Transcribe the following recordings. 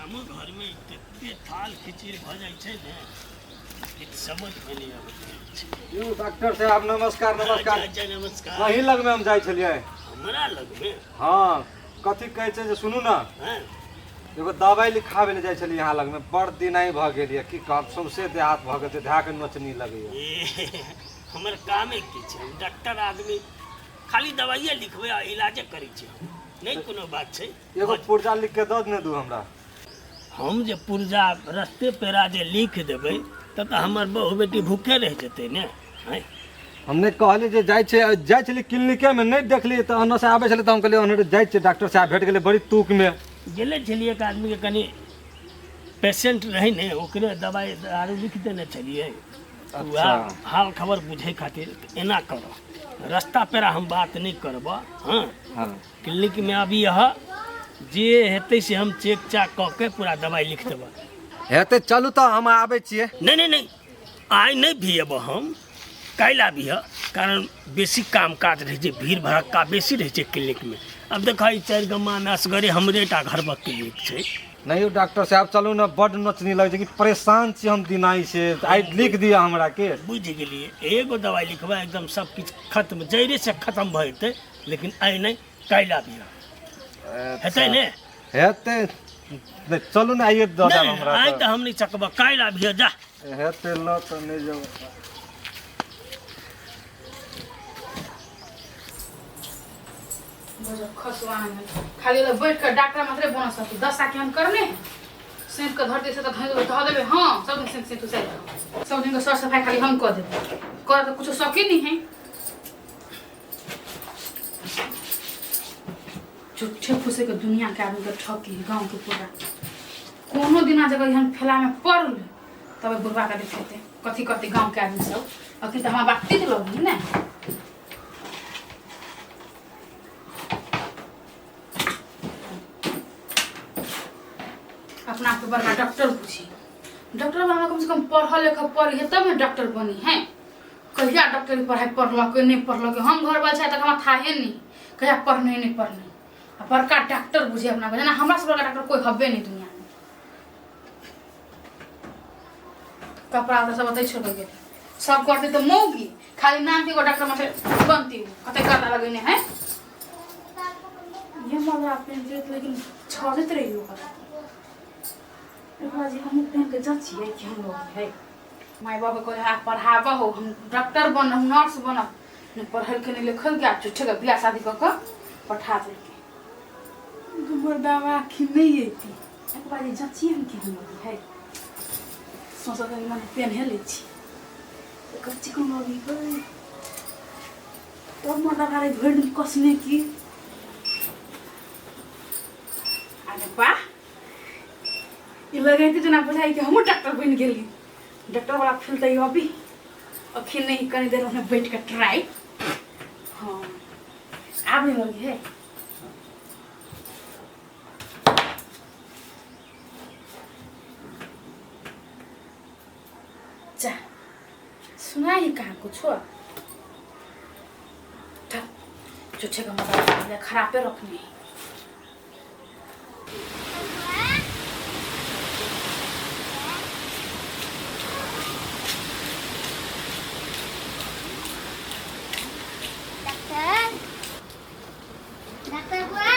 गामो घरमे तते थाल खिचिड़ भऽ जाइ छै ने, किछु समझमे नहि अबैत रहै छै। यौ डॉक्टर साहब, नमस्कार नमस्कार। अच्छा, अच्छा, नमस्कार। अहीं लगमे हम जाइ छलियै। हमरा लगमे? हँ, कथी कहै छै जे सुनू ने। हँ। एगो दवाइ लिखाबै लए जाइ छलियै अहाँ लगमे, बड़ दिनाइ भऽ गेल यऽ, की कहब, सौंसे देह हाथ भऽ गेल छै, धए कऽ नोचनी लगैए। ए, हमर कामे की छै? हम डॉक्टर आदमी खाली दवाइए लिखबै आ इलाजे करै छी हम। नहि कोनो बात छै। एगो पुर्जा लिख के दऽ ने दू हमरा। हम जे पुर्जा रस्ते पेरा जे लिख देबै तब तऽ हमर बहु बेटी भूखे रहि जेतै ने। आँय? हम नहि कहलियै जे जाइ छै, जाइ छलियै क्लिनिकेमे नहि देखलियै तऽ ओन्नसँ आबै छलै तऽ हम कहलियै ओन्ने जाइ छियै, डॉक्टर साहब भेट गेलै बड़ी तूकमे। गेले छलियै, एक आदमीके कनि पेशेंट रहै ने, ओकरे दवाइ दारू लिख देने छलियै। वएह हाल खबर बुझै खातिर। एना करऽ, रस्ता पेरा हम बात नहि करबऽ। हँ। हँ। क्लिनिकमे अभी अहाँ जे हेतै से हम चेक चाक कऽ के पूरा दवाइ लिख देबऽ। हेतै, चलू तऽ हम आबै छियै। नहि नहि नहि, आइ नहि भी अयबऽ, हम काल्हि आबिहऽ, कारण बेसी काम काज रहै छै, भीड़ भड़क्का बेसी रहै छै क्लिनिकमे। आब देखऽ, ई चारि गम्मामे असगरे हमरे टा घरमे क्लिनिक छै। नहि यौ डॉक्टर साहब, चलू ने, बड्ड नोचनी लगै छै कि परेशान छी हम दिनाइ से, आइ लिख दिअ हमरा के। बुझि गेलियै, एगो दवाइ लिखबै, एकदम सब किछु खत्म, जड़े से खत्म भऽ जेतै, लेकिन आइ नहि, काल्हि आबिहऽ, हेतै ने? हेतै नहि, चलू ने, आइए दऽ देब। नहि, हमरा आइ तऽ हम नहि सकबऽ, काल्हि आबिहऽ, जा। हेतै ल तऽ नहि जाउ। गजब खसुआ में खाली ओला बैठ कर डॉक्टर मात्रे बन सकू, दशा केहन करने है, सेंत के धरती से तऽ धऽ देबै, धऽ देबै। हाँ, सब दिन सेंत सेंत उसाइ, सब दिन के सर सफाई खाली हम कऽ देबै, कर तऽ कुछो शौके नहीं है। झूठे फूसे के दुनिया के आदमी के ठकी, गाँव के पूरा कोनो दिना जगह एहन फेला में पड़ल तब बुढ़वा के देखेते कथी कथी गाँव के आदमी सब। अखन तऽ हमरा बात तीत लगी ने। अपना आपके बड़का डॉक्टर पूछी, डॉक्टर बाबा कम से कम पढ़ल लिखल पढ़ी है तब ने डॉक्टर बनी है। कहिया डॉक्टरी पढ़ाइ पढ़लक नहि पढ़लक, हम घर वाला छै तक हमरा थाहे नहि कहिया पढ़ने नहि पढ़ने, आ बड़का डॉक्टर बुझे अपना के, जेना हमरा से बड़का डॉक्टर कोई हबे नहीं दुनिया में। कपड़ा उपड़ा सब ओतै छोड़ गेल, सब करते तऽ मौगी खाली नाम के एगो डॉक्टर मास्टर बनती, कते गर्दा लगेने है ये मौगा पेन, लेकिन छजैत रही ओकरा। एकरा जे हमहूँ पेन के जचियै कि हम लोग है माय बाप के कहे पढ़ाबऽ हो, हम डॉक्टर बनब, हम नर्स बनब, नहि पढ़ल के नहि लिखल के, आ झूठे के बियाह शादी कऽ कऽ पठा देलकै। हमर दावा आखिर नहि अयती, एक बार जचियै हम केहन लगी है, सोचऽ कनि मने पेन्हे लै छी, एकर चिकन लगी है तब मर्दा भारे भरि दिन कसने की। अरे वाह, ई लगैते जेना बुझाइ कि हमहूँ डॉक्टर बनि गेली, डॉक्टर वाला फील तऽ अभी अखन नहीं, कनी देर ओने बैठ के ट्राई। हाँ, आब नहीं लगी है। जा सुना ही कहाँ कुछो, झूठे का मतलब खराबे रखने है। डॉक्टर, डॉक्टर बुआ।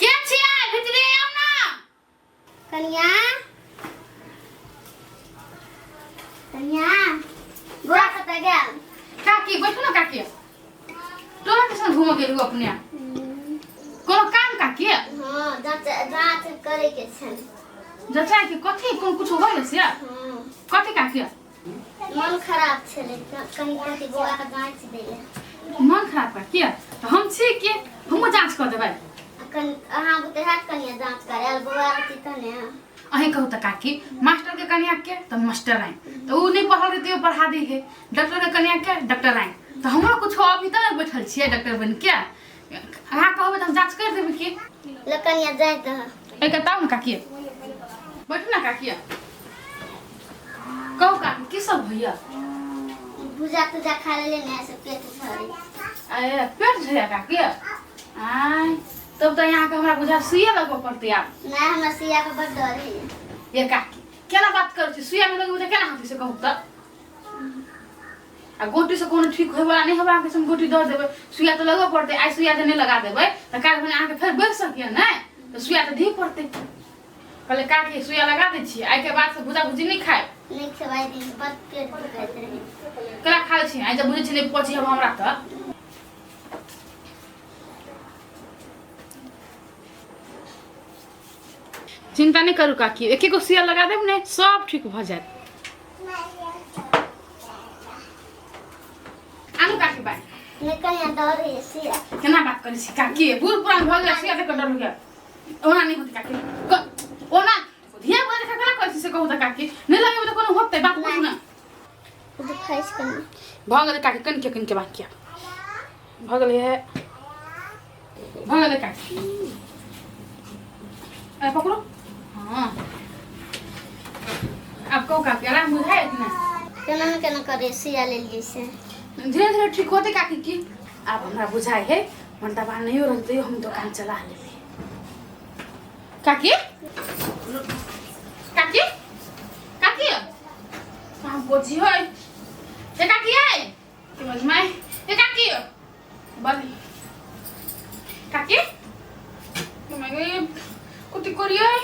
के छियै? भीतरे आउ ना। कनिया, कनिया, बुआ कतऽ गेल? काकी, बैठू ना काकी। तोरा के संग घूमऽ गेलू अपने कोनो काम काकी? हाँ, जाँच जाँच करे के छनि। जचाइ के कथी, कोन कुछ होय से? हाँ। कथी काकी? मन खराब छलै, कनि कथी बौआ के जाँच दै लए। मन खराब काकी? तऽ हम छी के, हमहूँ जाँच कऽ देबै। अखन अहाँ बुते हैत कनिया जाँच करायल? बौआ रहती तऽ ने। अहीं कहू तऽ काकी, मास्टर के कनिया के तऽ मास्टर आइ तऽ उ नहि पढ़ल रहती पढ़ा दै है, डॉक्टर के कनिया के डॉक्टर आइ तऽ हमरो कुछो अभी तऽ नहि बैठल छियै डॉक्टर बनि के। अहाँ कहबै तऽ हम जाँच करि देबै की। ल कनिया, जाय दह। एहि कऽ ने काकी, बैठू ने काकी। कहू काकी, की सब होइया? भुजा तुजा खा लेले ने, से पेट भरे। अरे, पेट झैया काकी? आय तब तऽ अहाँके हमरा बुझा सुइए लगबऽ पड़तै आब। नहि, हमरा सुइया के बड डर होइए। ये काकी, केना बात करै छी? सुइया नहि लगेबै तऽ केना होतै से कहू तऽ? आ गोटी से कोनो ठीक होयवला नहि होबे अहाँके, से हम गोटी दऽ देबै, सुइया तऽ लगबऽ पड़तै। आइ सुइया जे नहि लगा देबै तऽ काल्हि भने अहाँके फेर बढ़ि सकैए नहि तऽ सुइया तऽ दिअ पड़तै। कहले काकी, सुइया लगा दै छियै, आइके बाद से भुजा भुजी नहि खायब। नहि खेबाइ दिन बड पेट दुखाइत रहै। केना खा लै छी? आइ जब बुझै छी नहि पची हम हमरा तऽ चिंता नहि करू काकी, एक एगो सुइया लगा देब ने, सब ठीक भऽ जायत। आनू काकी, बाय। नहि, कनिया, डर होइए सुइया। केना बात करै छी काकी? बूढ़ पुरान भऽ गेल, सुइया देख कऽ डर हो गेल। ओना नहि होतै काकी, ओना धिया पुता देखा केना करै छी से कहू तऽ काकी? नहि लगेबै तऽ कोनो होतै? बात बुझू ने। दुखाइ छै कनि। भऽ गेलै काकी, कनिके कनिके बाकी आब भऽ गेलै हे, भऽ गेलै काकी। अरे पकड़ो। हाँ, आब कहू काकी, आराम बुझाइ कि नहि? केना ने केना करै सुइया लेलियै से। धीरे धीरे ठीक होतै काकी। की आब हमरा बुझाइ है, मन दवा नहियो रहतै, हम दोकान चला लेबै। काकी, काकी, काकी, कहाँ बोझी है ए काकी? है कि मजमाई ए काकी, बली काकी, के कथी करियै?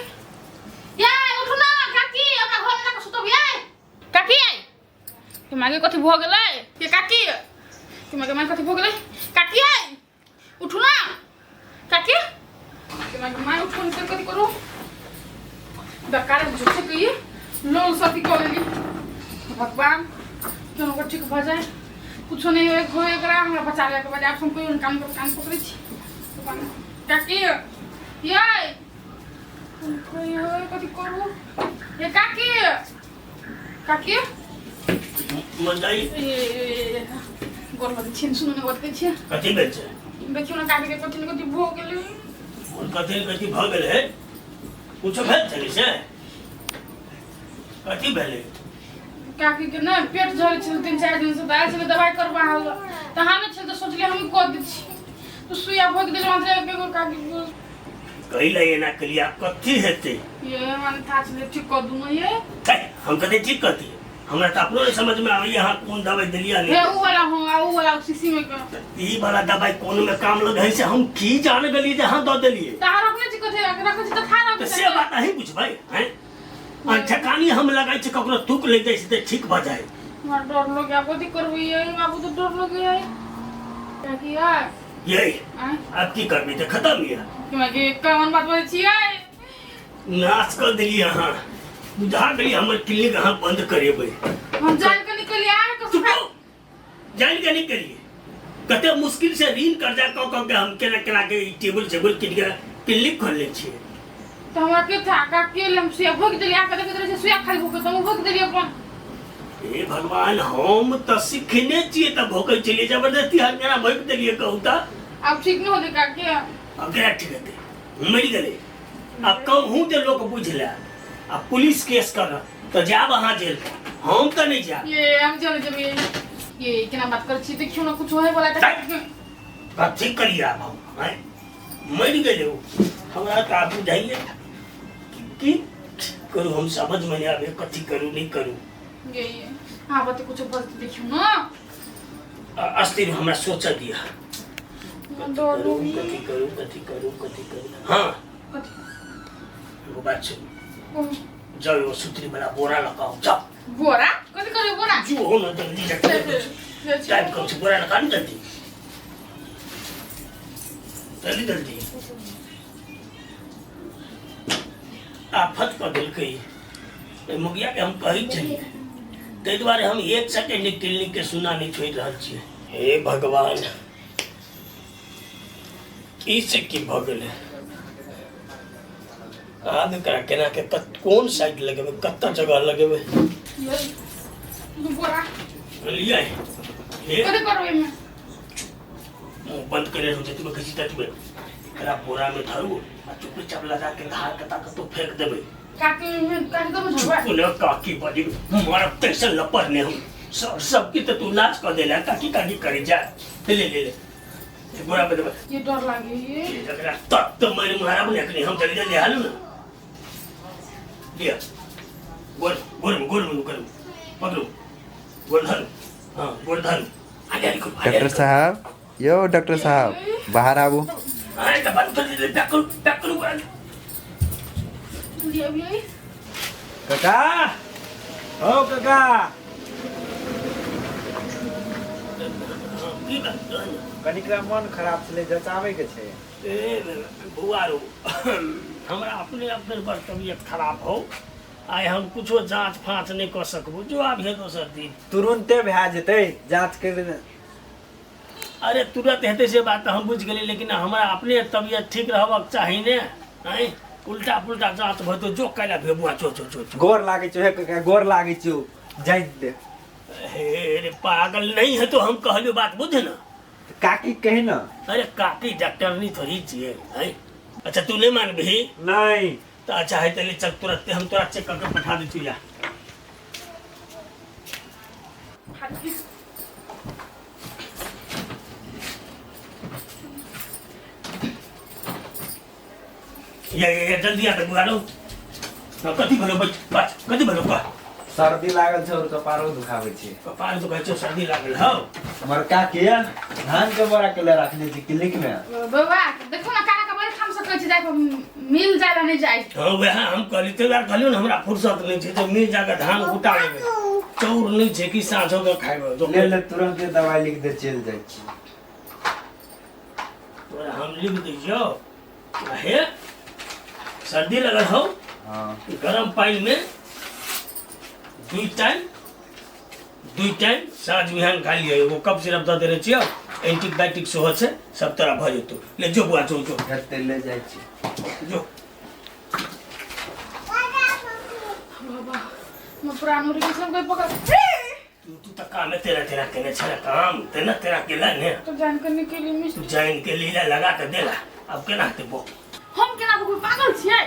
या उठू ना काकी, अपना घर में जाके सुतब। ये काकी, के मागे कथी भऽ गेलै? के काकी, के मागे माय कथी भऽ गेलै? काकी आइ उठू ना काकी, के मागे माय उठू ने, कथी करू? बेकार झूठे के लोल सती कऽ लेली। भगवान, केनो के ठीक भऽ जाए, कुछो नहीं होए हो एकरा, हमरा बचा ले के बाद आब हम कोई काम के कान पकड़ै छी। काकी ये कोई होए, कथी करू? ये काकी, काकी। मंदाई। ए गोर लगै छी, सुनू ने, बतबै छी। कथी भेल छै? देखियौ ने काकी के, कथी ने कथी भऽ गेलै। कथी ने कथी भऽ गेल है? कुछो भेल छलै से? कथी भेलै? काकी के ने पेट झरै छलै 3-4 दिन से, तऽ आयल छलै दवाइ करबा तऽ हम नहि छलै तऽ सोचलियै हमही कऽ दै छी, तऽ सुइया भोगि देलहुँ अहाँ एगो काकी के। कहि लए एना केलियै, आब कथी हेतै? ये हमरा नहि थाह छलै, ठीक कऽ दूँ ये। है, हम कते ठीक कहती, हमरा तऽ अपनो नहि समझमे आबैए अहाँ कोन दवाइ देलियै। हे नहि उ वाला, हँ, आ उ वाला शीशी में के। ई वाला दवाइ कोन में काम लगे है से हम की जान गेलियै जे अहाँ दऽ देलियै। तऽ अहाँ रखने छी कथी? रखै छी तऽ खा तऽ से बात अहीं बुझबै हैं? आ ठेकानी हम लगाइ छी, ककरो तुक लागि जाइ छै तऽ ठीक भऽ जाइ। हमरा डर लगे, आब कथी करबै ये बाबू? तऽ डर लगे है काकी यार। ये आँय? आब की करबै? तऽ खतम यऽ। कि कौन बात बजै छियै? नाश कऽ देलियै अहाँ, बुझा गेलियै हमर क्लिनिक अहाँ बंद करेबै। हम जान के निकलियै अहाँके। चुप रहू। जानि के नहि केलियै। कते मुश्किल से ऋण कर्जा कऽ कऽ के हम केना केना के ई टेबुल टेबुल कीन के क्लिनिक खोलने छियै। तऽ हमरा के था काकी, हम सुइया भोगि देलियै। अहाँके देखैत रहै छै सुइया खाली भोगै, तऽ हम भोगि देलियै अपन। हे भगवान, हम तऽ सिखने छियै तऽ भोकै छलियै, जबरदस्ती हम केना भोकि देलियै कहू तऽ? आब ठीक नहि होतै काकी? आब केना ठीक हेतै? मरि गेलै। आब कहूँ जे लोक बुझि ले आ पुलिस केस करत तऽ जायब अहाँ जेल, हम तऽ नहि जायब। ये हम चल जेबै। ये केना बात करै छी? देखियौ ने, कुछ होय वाला तऽ कथी करियै आब हम? आँय, मरि गेलै ओ। हमरा तऽ आब बुझाइए कि करू, हम समझमे नहि आबै कथी करू नहि करू। ये अहाँ बते कुछ बजते, देखियौ ने। अस्थिर, हमरा सोचऽ दिअ। डर करू, कथी करू, कथी करू, कथी करू? हाँ। कथी? एगो बात छै, जाउ, एगो सुतरी वाला बोरा लऽ कऽ आउ, जाउ। बोरा? कथी करियौ बोरा? जो हो न, जल्दी जा। टाइम कम छै, बोरा लऽ कऽ आनु जल्दी जल्दी जल्दी। आफत कऽ देलकै एहि मुगियाके। हम कहै छलियै, ताहि दुआरे हम एक सेकेंड क्लिनिक के सुना नहि छोड़ि रहल छियै। हे भगवान, ई से की भऽ गेलै? आब एकरा केना के कोन साइड लगेबै, कतऽ जगह लगेबै? बोरा। बुझलियै? हे। कथी करबै एहिमे? मुँह बंद करे रहू, जतबे कहै छी ततबे। एकरा बोरा में धरू आ चुपचाप लगा के धार कता कतौ फेंक देबै। काकी में काकी तो झगड़ा। चुप न काकी बजी, मारब तैसे लपड़ ने हम। सब सबके तऽ तू नाच कऽ देला, काकी काकी करे जा। ले ले ले। गोरा पे देबै। ये डर लागे ये। एकरा तक तो मारि मारब ने अखनी हम जल्दी जल्दी हालू ने लिया गोर गोर गोर गोर पकड़ू गोर धरू हाँ गोर धरू आगे आगे करू, आगे डॉक्टर आगे साहब यौ डॉक्टर साहब बाहर आबू। करू। आए तऽ बंद कर दे पैक करू पैक करू गोरा जल्दी अबियै। काका ओ काका की बात कहू ने? कनिकरा मन खराब छलै जचाबै के छै। ए बौआ रो हमरा अपने अपने बड़ तबियत खराब हो आइ हम कुछो जाँच फाँच नहि कऽ सकबो जो आबिहे दोसर दिन। तुरन्ते भए जेतै जाँच कर। अरे तुरंत हेतै से बात तऽ हम बुझि गेलियै लेकिन हमरा अपने तबियत ठीक रहबाक चाही ने। आँय उल्टा पुल्टा जाँच भऽ जेतौ जो काल्हि आबिहे बौआ जो जो जो जो। गोर लागै छौ हे काका गोर लागै छौ जाँच दे। हे रे पागल नहीं है तो हम कहलियो बात बुझ ना। काकी कही ना। अरे काकी डॉक्टरनी थोड़ी छियै। आँय अच्छा तू नहीं मानबही? नहीं। तो अच्छा है चलिए चल तुरंत हम तोरा चेक करके पठा दै छी या। या या या जल्दी आ बुआ रो। कथी भेलो बैठ बच कथी भेलो कह। सर्दी लागल छै और कपारो दुखाबै छै। कपार दुखाइ छौ सर्दी लागल हौ। हमर काकी धान के बोरा के ले राखने छै क्लिनिक में। बौआ देखो ना काका के बड़ी थाम सकै छै जाय मिल जाय ला नहीं जाय। हाँ वएह हम कहली ताहि दुआरे कहलियौ ने हमरा फुर्सत नहीं छै जे मिल जाके धान कुटा लेबै चाउर नहीं छै कि साँझो के खाइबै जो ले ले तुरंत दवाई लिख दे चलि जाइ छी। तोरा हम लिख दै छियौ हे सर्दी लगल हौ। हाँ गरम पानि में दुई टाइम साँझ बिहान खा लिअ। एगो कफ सिरप दऽ देने छियौ एंटीबायोटिक सेहो छै सब तोरा भऽ जेतौ। ले जो बुआ जो जो हेतै ले जाइ छी जो। बाबा हम पुरानो रे सब कोई पकड़ तू तू तऽ कामे तेरा तेरा केने छले काम तेना तेरा केला ने तो जान के निकली मिस तू जान के लीला लगा के देला अब केना हेतै बो। हम केना बकबै पागल छियै?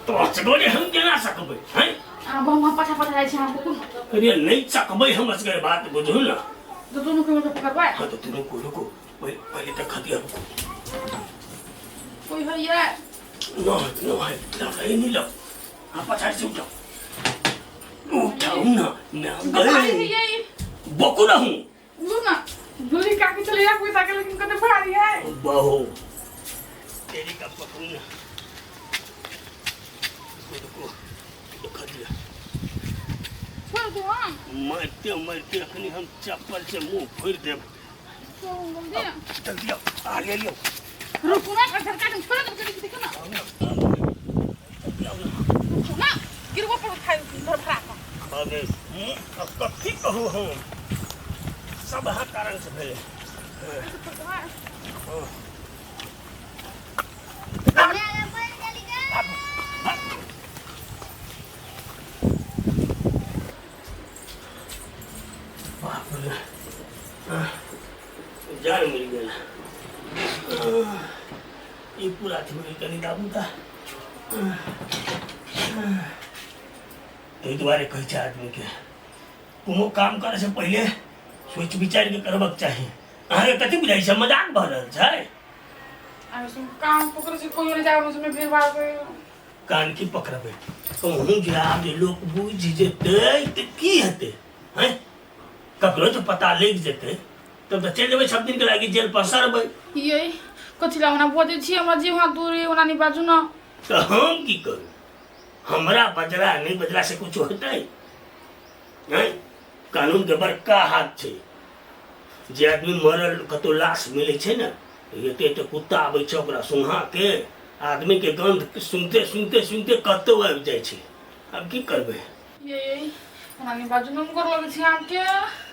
तो असगरे हम केना सकबै हैं? आब हम पाछा पाछा जाइ छी अहाँ बकू। अरे नहीं सकबै हम असगर बात बुझू ना। तो दुनू के मतलब पकड़बै। हाँ तो तू रुको रुको पहले तक खतिया रुको। कोई है ये? नो नो है लगा ही नहीं लो। हाँ पछाड़ से उठाओ उठाओ ना ना भारी गए है ये। बकू ना हूँ लू ना गुल्ली काकी चले जा कोई ताके लेकिन कते भारी है। बहू तेरी का पकड़ू ना रुको रुको खतिया छोड़ दो हम मरते मरते अखनी हम चप्पल से मुंह फोड़ देब। जल्दी ना जल्दी आओ आ ले लियो। रुको ना झटका के छोड़ दो जल्दी देखो ना। रुको ना गिरबो पर खाई धर फरा का। अबे अब कथी कहू हम सब अहाँ कारण से भेलै। बाप रे जान मिल गेल। ई पूरा थी कनी दाबू ता ताहि दुआरे कहै छै आदमीके कोनो काम करे से पहिले सोचि विचारि के करबाक चाही। अहाँके कथी बुझाइ छै मजाक भऽ रहल छै? अरे सुन कान पकड़ै छै कोई नहीं जाए उसमें भीड़ भाड़ के। कान की पकड़बै कहूँ जे आब जे लोक बुझि जेतै तऽ की हेतै? हैं ककरो तऽ पता लागि जेतै तब तऽ चलि जेबै सब दिन के लागि जेल पर सड़बै। ये कथी ला ओना बजै छी हमरा जीव हाथ दूरी ओना नहीं बाजू ना। तऽ हम की करू? हमरा बजला नहीं बजला से कुछ होतै? हैं कानून के बड़का हाथ छै। जे आदमी मरल कतौ लाश मिलै छै ने एते एते कुत्ता आबै छै ओकरा सुंघा के आदमी के गंध सुनते सुनते सुनते कतौ आबि जाइ छै। आब की करबै? ये ओना नहीं बाजू ना हम गोर लगै छी अहाँके।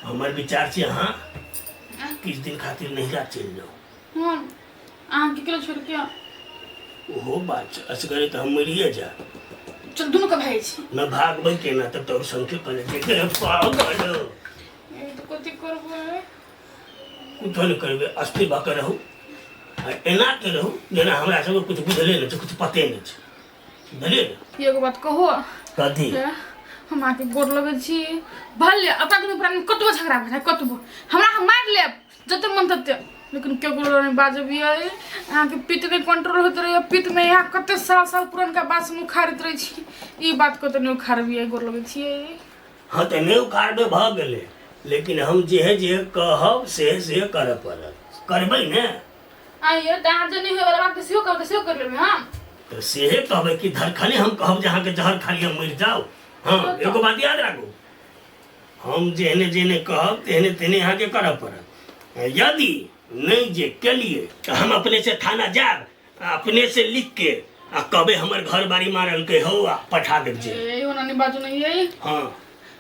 हमर विचार छै अहाँ किछु दिन खातिर नैहरा चलि जाउ। हम अहाँके केलो छोड़ के? ओहो बात छै असगरे तऽ हम मरिए जायब। चल दुनू के भाई छी। न भागबै केना तब तोर संगे कहले जे पागल। ए तो कथी करबै? कुछो नहि करबै अस्थिर भऽ के रहू आ एना के रहू जेना हमरा सबके कुछ बुझले नहि छै कुछ पते नहि छै बुझलियै ने। एगो बात कहू? कथी? हम अहाँके गोर लगै छी भले अपना दुनू प्राणी कतबो झगड़ा भऽ जाय कतबो हमरा अहाँ मारि लेब जते मन तते लेकिन केकरो नहि बाजबियै। अहाँके पित्त नहि कंट्रोल होइत रहैए, पित्तमे अहाँ कते साल साल पुरनका बात सब उखाड़ैत रहै छी, ई बात कतौ नहि उखाड़बियै, गोर लगै छियै। हँ तऽ नहि उखाड़बै भऽ गेलै, लेकिन हम जेहे जे कहब सेहे सेहे करऽ पड़त, करबै ने? आइए तऽ अहाँ जे नहि होयवला बात सेहो कहब तऽ सेहो करि लेबै हम। तऽ सेहे कहबै कि धरखने हम कहब जे अहाँके जहर खा लिअ मरि जाउ। हँ, एगो बात याद राखू, हम जेहने जेहने कहब तेहने तेहने अहाँके करऽ पड़त। यदि नहि जे केलियै तऽ हम अपने से थाना जायब आ अपने से लिख के आ कहबै हमर घर बाड़ी मारलकै हौ आ पठा देब जे। ए ओना नहि बाजू नहि ये। हँ,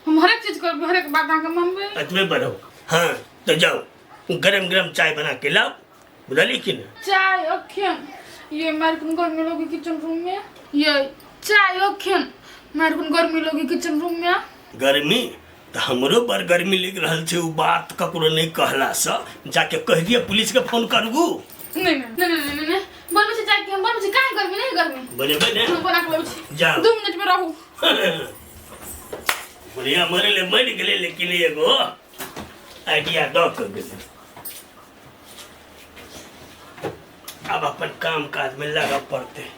हम हरेक चीज करबै, हरेक बात अहाँके मानबै। एतबे बढ़ो। हँ तऽ जाउ, गरम गरम चाय बना के लाउ, बुझलियै कि नहि? चाय अखन ये मार कोन गर्मी लोगी किचन रूम में, ये चाय अखन मार कोन गर्मी लोगी किचन रूम में। गर्मी तऽ हमरो बड़ गर्मी लागि रहल छै। ओ बात ककरो नहि कहलासँ जाके कहि दिअ, पुलिसके फोन करू। नहीं नहीं नहीं नहीं नहीं नहीं बनबै छी चाय के, हम बनबै छी। काहे गर्मी नहीं गर्मी बनेबै ने? हम बना के लबै छी। जाउ। 2 मिनट में रहू। बुढ़िया मरे ले मरि गेलै, लेकिन एगो आइडिया दऽ कऽ गेलै। आब अपन काम काजमे लागऽ पड़तै।